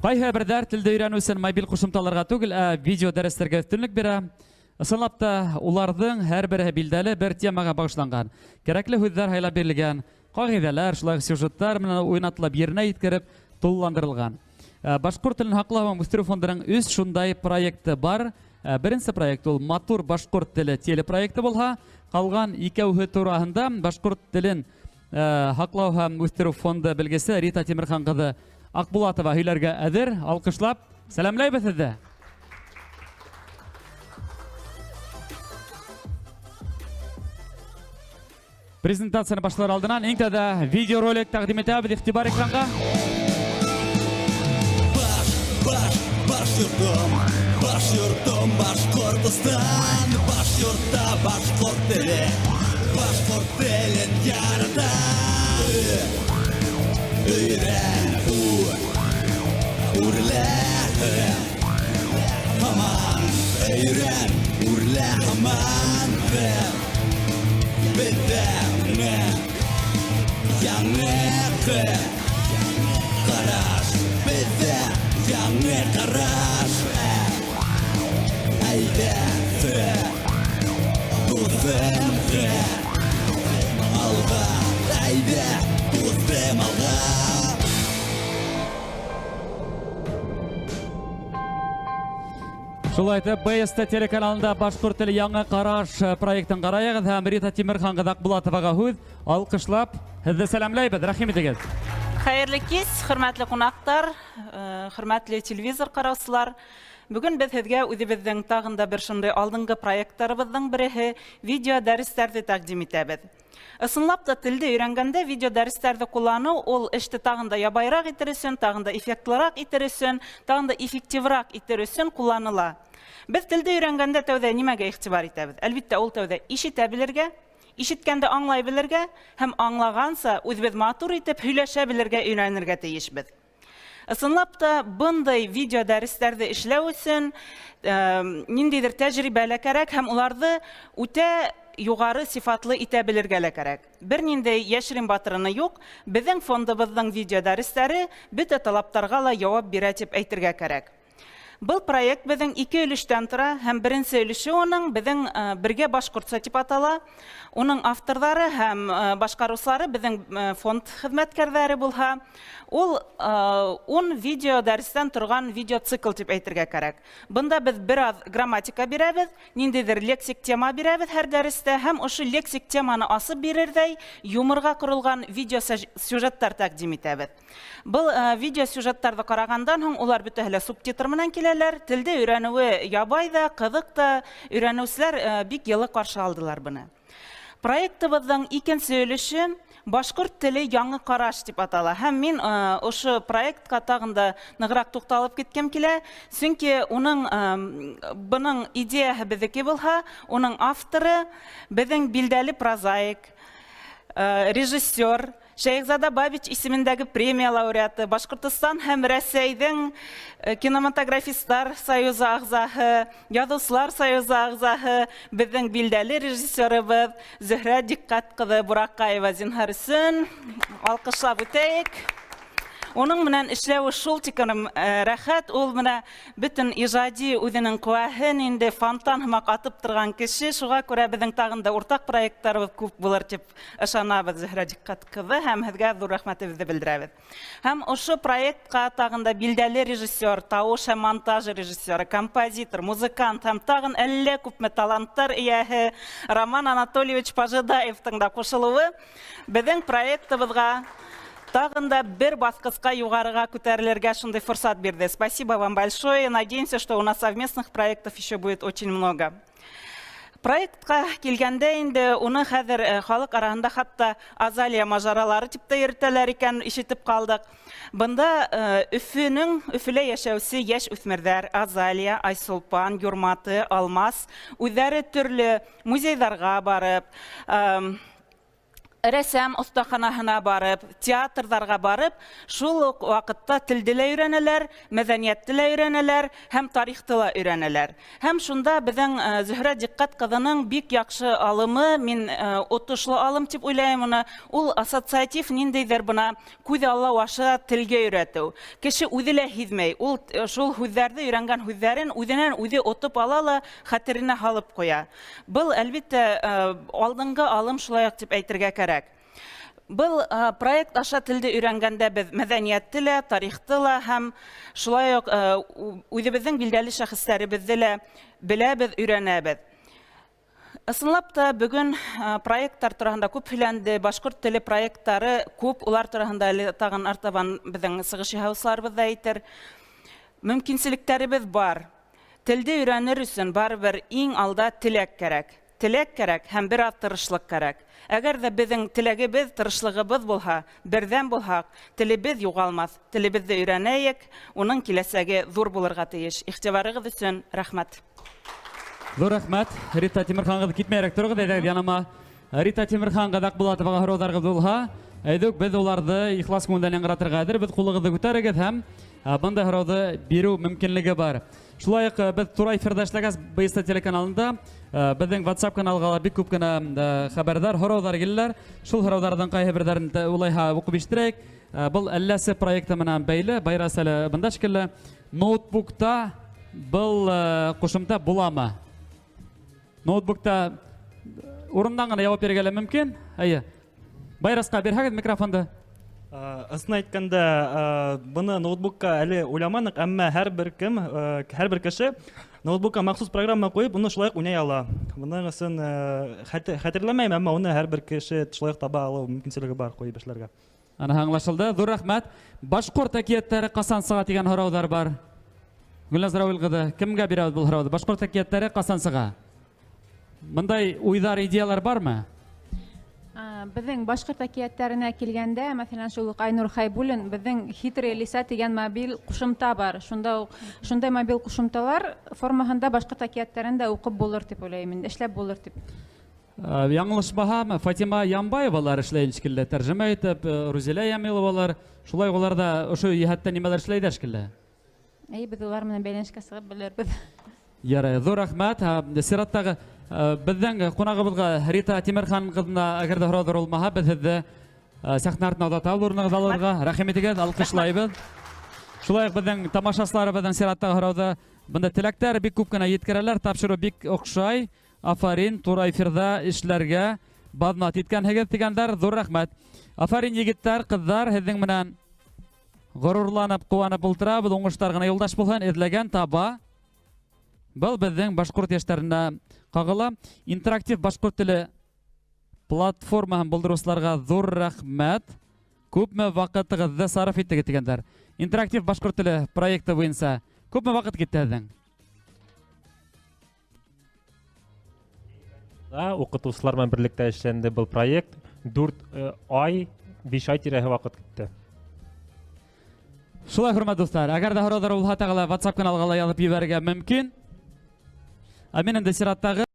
Ҡайһы берҙәр телде өйрәнеү өсөн мобиль ҡушымталарға түгел, ә видео дәрестәргә өҫтөнлөк бирә. Ысынлап та, уларҙың һәр береһе билдәле бер темаға бағышланған. Кәрәкле һүҙҙәр һайлап бирелгән, ҡағиҙәләр, шулай уҡ сюжеттар менән уйнатылып, еренә еткереп тулыландырылған. Башҡорт телен һаҡлау һәм үҫтереү фондының өс шундай проекты бар. Беренсе проект ул Матур башҡорт теле телепроекты булһа, ҡалған икәүһе тураһында башҡорт телен һаҡлау һәм үҫтереү фонды белгесе Рита Тимерхан ҡыҙы Аҡбулатова һөйләргә әҙер. Алҡышлап сәләмләйбеҙ һеҙҙе. Презентацияны башлар алдынан иң тәүҙә видеоролик тәҡдим итәбеҙ. Иғтибар экранға. Баш, баш, баш йортом, баш йортом, Башҡортостан, баш йортта башҡорт теле, башҡорт телен яратам. Өйрән, у, үрлә, һаман, өйрән, үрлә, һаман, беҙҙә яңы ҡараш, беҙҙә яңы ҡараш, әйҙә, дуҫым, алға, әйҙә, дуҫым, алға. Шулай итеп, БСТ телеканалында Башҡорт теле яңы ҡараш проектын ҡарайығыҙ һәм Рита Тимерхан ҡыҙы Аҡбулатоваға һүҙ. Алҡышлап, һеҙҙе сәләмләйбеҙ, рәхим итегеҙ. Хәйерле кис, хөрмәтле ҡунаҡтар, хөрмәтле телевизор ҡараусылар. Бөгөн беҙ һеҙгә үҙебеҙҙең тағын да бер шундай алдынғы проекттарыбыҙҙың береһе видео дәрестәрҙе тәҡдим итәбеҙ. Ысынлап та телде өйрәнгәндә видео дәрестәрҙе ҡулланыу ул эште тағын да ябайыраҡ итер өсөн, тағын да эффектлыраҡ итер өсөн, тағын да эффективыраҡ итер өсөн ҡулланыла. Беҙ телде өйрәнгәндә тәүҙә нимәгә иғтибар итәбеҙ? Әлбиттә, ул тәүҙә ишетә белергә, ишеткәндә аңлай белергә һәм аңлағанса үҙебеҙ матур итеп һөйләшә белергә өйрәнергә тейешбеҙ. Ысынлап та, бындай видео дәрестәрҙе эшләү өсөн ниндәйҙер тәжрибә лә кәрәк һәм уларҙы үтә юғары сифатлы итә белергә лә кәрәк. Бер ниндәй йәшерен батырыны юҡ, беҙҙең фондыбыҙҙың видео дәрестәре бөтә талаптарға ла яуап бирә тип әйтергә кәрәк. Был проект беҙҙең ике өлөштән тора һәм беренсе өлөшө уның беҙҙең Бергә башҡортса тип атала. Уның авторҙары һәм башҡарыусылары беҙҙең фонд хеҙмәткәрҙәре булһа, ул 10 видео дәрестән торған видеоцикл тип әйтергә кәрәк. Бында беҙ бер аҙ грамматика бирәбеҙ, ниндәйҙер лексик тема бирәбеҙ һәр дәрестә һәм ошо лексик теманы асып бирерҙәй юморға ҡоролған видео сюжеттар тәҡдим итәбеҙ. Был видео сюжеттарҙы ҡарағандан һуң улар бөтәһе лә субтитр менән киләләр. Телде өйрәнеүе ябай ҙа, ҡыҙыҡ та, өйрәнеүселәр бик йылы ҡаршы алдылар быны. Проектыбыҙҙың икенсе өлөшө Башҡорт теле яңы ҡараш тип атала. Һәм мин ошо проектҡа тағын да нығыраҡ туҡталып киткем килә, сөнки бының идеяһы беҙҙеке булһа, уның авторы беҙҙең билдәле прозаик, режиссер Шәйехзада Бабич исемендәге премия лауреаты, Башҡортостан һәм Рәсәйҙең кинематографистар союзы ағзаһы, Яҙыусылар союзы ағзаһы, беҙҙең билдәле режиссерыбыҙ Зөһрә Диҡҡәт ҡыҙы Бураҡаева. Зинһар өсөн алҡышлап үтәйек. Уның менән эшләүе шул тиклем рәхәт, ул менә бөтөн ижади үҙенең ҡеүәһен инде фонтан һымаҡ атып торған кеше, шуға күрә беҙҙең тағын да уртаҡ проекттарыбыҙ күп булыр тип ышанабыҙ, Зөһрә Диҡҡәт ҡыҙы, һәм һеҙгә ҙур рәхмәтебеҙҙе белдерәбеҙ. Һәм ошо проектҡа тағын да билдәле режиссер, тауыш һәм монтаж режиссеры, композитор, музыкант һәм тағын әллә күпме таланттар эйәһе Роман Анатольевич Пожидаевтың да ҡушылыуы беҙҙең проектыбыҙға тағын да бер баҫҡысҡа юғарыға күтәрелергә шундай форсат бирҙе. Спасибо вам большое. Надеемся, что у нас совместных проектов еще будет очень много. Проектҡа килгәндә инде уны хәҙер халыҡ араһында хатта Азалия мажаралары тип тә йөрөтәләр икән, ишетеп ҡалдыҡ. Бында Өфөлә йәшәүсе йәш үҫмерҙәр Азалия, Айсулпан, Юрматы, Алмас үҙҙәре төрлө музейҙарға барып, Рәсем оҫтаханаһына барып, театрҙарға барып, шул уҡ ваҡытта телде лә өйрәнәләр, мәҙәниәтте лә өйрәнәләр һәм тарихты ла өйрәнәләр. Һәм шунда беҙҙең Зөһрә Диҡҡәт ҡыҙының бик яҡшы алымы, мин отошло алым тип уйлайым уны, ул ассоциатив ниндәйҙер бына күҙ аллау аша телгә өйрәтеү. Кеше үҙе лә һиҙмәй, ул шул һүҙҙәрҙе өйрәнгән һүҙҙәрен үҙенән үҙе отоп ала ла хәтеренә һалып ҡуя. Был, әлбиттә, алдынғы алым шулай уҡ тип әйтергә кәрәк. Был проект аша телде өйрәнгәндә беҙ мәҙәниәтте лә, тарихты ла һәм шулай уҡ үҙебеҙҙең билдәле шәхестәребеҙҙе лә беләбеҙ, өйрәнәбеҙ. Ысынлап та бөгөн проекттар тураһында күп һөйләнде, башҡорт теле проекттары күп, улар тураһында әле тағын артабан беҙҙең сығыш яһаусыларыбыҙ ҙа әйтер. Мөмкинселектәребеҙ бар. Телде өйрәнер өсөн барыбер иң алда теләк кәрәк. Теләк кәрәк һәм бер аҙ тырышлыҡ кәрәк. Әгәр ҙә беҙҙең теләгебеҙ, тырышлығыбыҙ булһа, берҙәм булһаҡ, телебеҙ юғалмаҫ. Телебеҙҙе өйрәнәйек, уның киләсәге ҙур булырға тейеш. Иғтибарығыҙ өсөн рәхмәт. Ҙур рәхмәт. Рита Тимерхан ҡыҙы, китмәйерәк тороғоҙ, әйҙәгеҙ яныма. Рита Тимерхан ҡыҙы Аҡбулатоваға һорауҙарығыҙ булһа, әйҙүк, беҙ уларҙы ихлас күңелдән яңғыратырға әҙер. Беҙ ҡулығыҙҙы күтәрегеҙ һәм бындай һорауҙы биреү мөмкинлеге бар. Шулай уҡ беҙ тура эфирҙа эшләгәс, БСТ телеканалында беҙҙең WhatsApp каналға ла бик күп кенә хәбәрҙәр, һорауҙар киләләр. Шул һорауҙарҙың ҡайһы берҙәрен улайһа уҡып ишеттерәйек. Был Әлләсе проекты менән бәйле, Байрас әле бында шикелле. Ноутбукта был ҡушымта буламы? Ноутбукта урындан ғына яуап бирергә лә мөмкин. Әйе. Байрасҡа бирһәгеҙ микрофонды. Ысын әйткәндә, быны ноутбукка әле уйламаныҡ, әммә һәр бер кем, һәр бер кеше ноутбукка махсус программа ҡуйып, уны шулай уҡ уйнай ала. Бының өсөн хәтерләмәйем, әммә уны һәр бер кеше шулай уҡ таба алыу мөмкинселеге бар ҡуйып эшләргә. Ана аңлашылды. Ҙур рәхмәт. Башҡорт әкиәттәре ҡасан сыға тигән һорауҙар бар. Гөлназ Рауил ҡыҙы, кемгә бирәбеҙ был һорауҙы? Башҡорт әкиәттәре ҡасан сыға? Бындай уйҙар, идеялар бармы? Беҙҙең башҡорт әкиәттәренә килгәндә, мәҫәлән, шул уҡ Айнур Хайбуллин, беҙҙең Хитрый лиса тигән мобиль ҡушымта бар. Шунда уҡ, шундай мобиль ҡушымталар формаһында башҡорт әкиәттәрен дә уҡып булыр тип уйлайым инде, эшләп булыр тип. Яңылышмаһам, Фатима Ямбаевалар эшләй шикелле, тәржемә итеп, Рузилә Ямиловалар, шулай улар да ошо йәһәттән нимәләр эшләйҙәр шикелле. Әй, беҙ улар менән бәйләнешкә сығып белербеҙ. Ярай, ҙур рәхмәт. Сираттағы беҙҙең ҡунағыбыҙға Рита Тимерхан ҡыҙына әгәр ҙә һорауҙар булмаһа, беҙ һеҙҙе сәхнә артына оҙатабыҙ, урынығыҙҙы алырға. Рәхим итегеҙ, алҡышлайбыҙ. Шулай уҡ беҙҙең тамашасыларыбыҙҙың сираттағы һорауҙы бында теләктәр бик күп кенә еткерәләр, тапшырыу бик оҡшай. Афарин, тура эфирҙа эшләргә баҙнат иткәнһегеҙ тигәндәр, ҙур рәхмәт. Афарин, егеттәр, ҡыҙҙар, һеҙҙең менән ғорурланып, ҡыуанып ултырабыҙ, уңыштар ғына юлдаш булһын, эҙләгән таба. Был беҙҙең башҡорт йәштәренә ҡағыла. Интерактив башҡорт теле платформаһын булдырыусыларға ҙур рәхмәт. Күпме ваҡытығыҙҙы сарыф иттегеҙ тигәндәр. Интерактив башҡорт теле проекты буйынса күпме ваҡыт китте һеҙҙең? Да, уҡытыусылар менән берлектә эшләнде был проект. 4 ай, 5 ай тирәһе ваҡыт китте. Шулай, хөрмәтле дуҫтар, әгәр дә һорауҙар булһа, тағы ла WhatsApp каналға ла яҙып ебәрергә мөмкин. Ә мин инде сираттағы